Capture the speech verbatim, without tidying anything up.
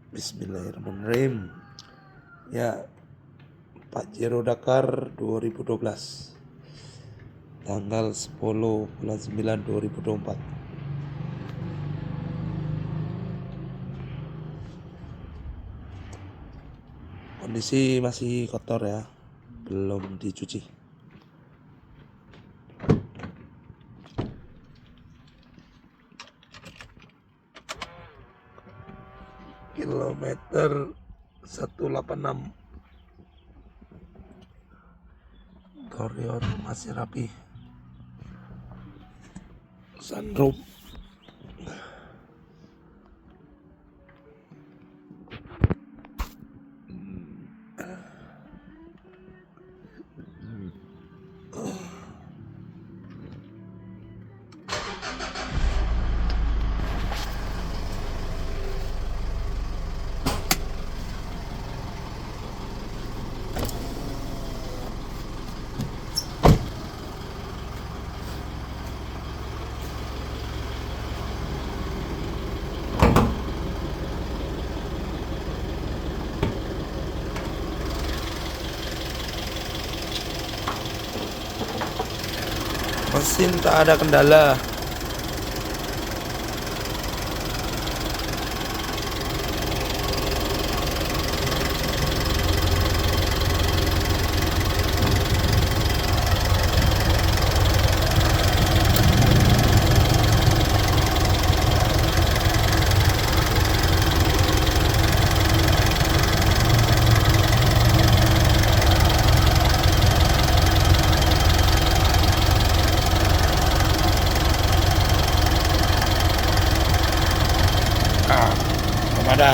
Bismillahirrahmanirrahim. Ya, Pajero Dakar dua ribu dua belas. Tanggal sepuluh bulan sembilan dua ribu dua puluh empat. Kondisi masih kotor ya, belum dicuci. Kilometer satu delapan enam. Interior masih rapi. Sunroof. Mesin tak ada kendala. Ah, belum ada.